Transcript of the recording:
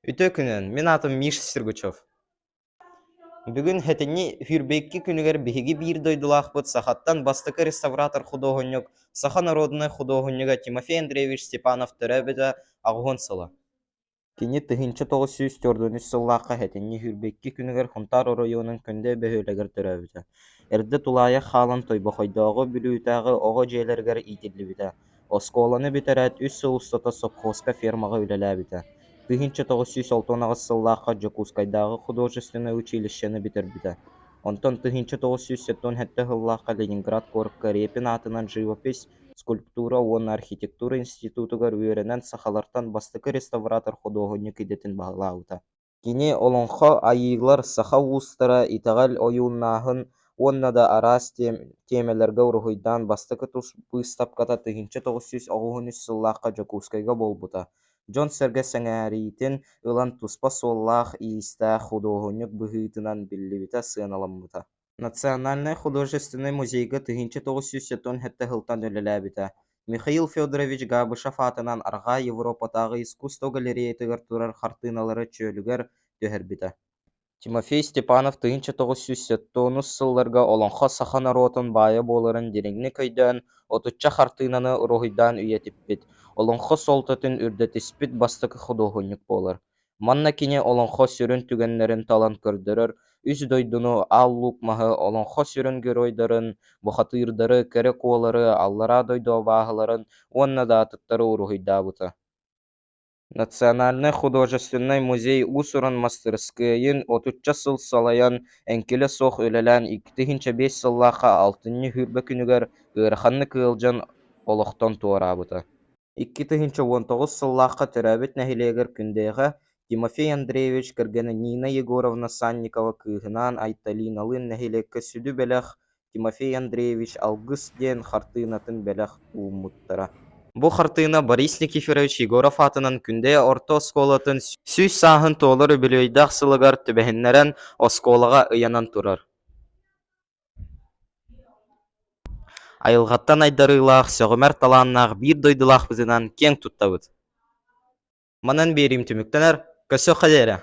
Үтүө күнүнэн, мин аатым Миша Сергучев. Бүгүн сэтинньи 22 күнүгэр биһиги биир дойдулаахпыт сахаттан бастакы реставратор-худуоһунньук, саха норуодунай худуоһунньуга Тимофей Андреевич Степанов төрөөбүтэ 80 сыла. Кини 1943 сыллаахха сэтинньи 22 күнүгэр Сунтаар оройуонун Күндэ бөһүөлэгэр төрөөбүтэ. Эрдэ тулаайах хаалан Тойбохойдооҕу Бүлүүтээҕи оҕо дьиэлэригэр иитиллибитэ. Оскуоланы бүтэрээт үс сыл устата сопхуоска фермаҕа үлэлээбитэ. 1968 сыллаахха Дьокуускайдааҕы художественнай училищены бүтэрбитэ. Онтон 1977 сыллаахха Ленинград куоракка Репин аатынан живопись, скульптура уонна архитектура институтугар үөрэнэн сахалартан бастакы реставратор-худуоһунньук идэтин баһылаабыта. Кини олоҥхо, айыылар, саха уустара, итэҕэл, ойууннааһын уонна да араас тиэмэлэргэ уруһуйдаан бастакы тус быыстапката 1993 сыллаахха Дьокуускайга буолбута, дьон-сэргэ сэҥээриитин ылан туспа суоллаах-иистээх худуоһунньук быһыытынан биллибитэ, сыаналаммыта. Национальнай художественнай музейга 1977 сылтан үлэлээбитэ. Михаил Федорович Габышев аатынан Арҕаа Европатааҕы искусство галереятыгар турар хартыыналары чөлүгэр түһэрбитэ. Тимофей Степанов 1970 сылларга олоҥхо саха норуотун баайа буоларын дириҥник өйдөөн, отучча хартыынаны уруһуйдаан үйэтиппит, олоҥхо суолтатын үрдэтиспит бастакы худуоһунньук буолар. Манна кини олоҥхо сүрүн түгэннэрин талан көрдөрөр, үс дойдуну, Аал Луук Маһы, олоҥхо сүрүн геройдарын, бухатыырдары, кэрэ куолары, аллараа дойду абааһыларын уонна да атыттары уруһуйдаабыта. Национальнай художественнай музей уус-уран мастарыскыайын отучча сыл салайан, эҥкилэ суох үлэлээн 2005 сыллаахха алтынньы 20 күнүгэр ыараханнык ыалдьан олохтон туораабыта. 2019 сыллаахха төрөөбүт нэһилиэгэр Күндэйэҕэ Тимофей Андреевич кэргэнэ Нина Егоровна Санникова кыыһынаан Айталиналыын нэһилиэккэ сүдү бэлэх Тимофей Андреевич «Алгыс» диэн хартыынатын бэлэх ууммуттара. Бу хартыына Борис Никифорович Егоров аатынан Күндэйэ орто оскуолатын 100 сааһын туолар үбүлүөйдээх сылыгар түбэһиннэрэн оскуолаҕа ыйанан турар. Айылҕаттан айдарыылаах, сөҕүмэр талааннаах биир дойдулаахпытынан киэҥ туттабыт. Манан биэриим түмүктэнэр, көрсүөххэ диэри.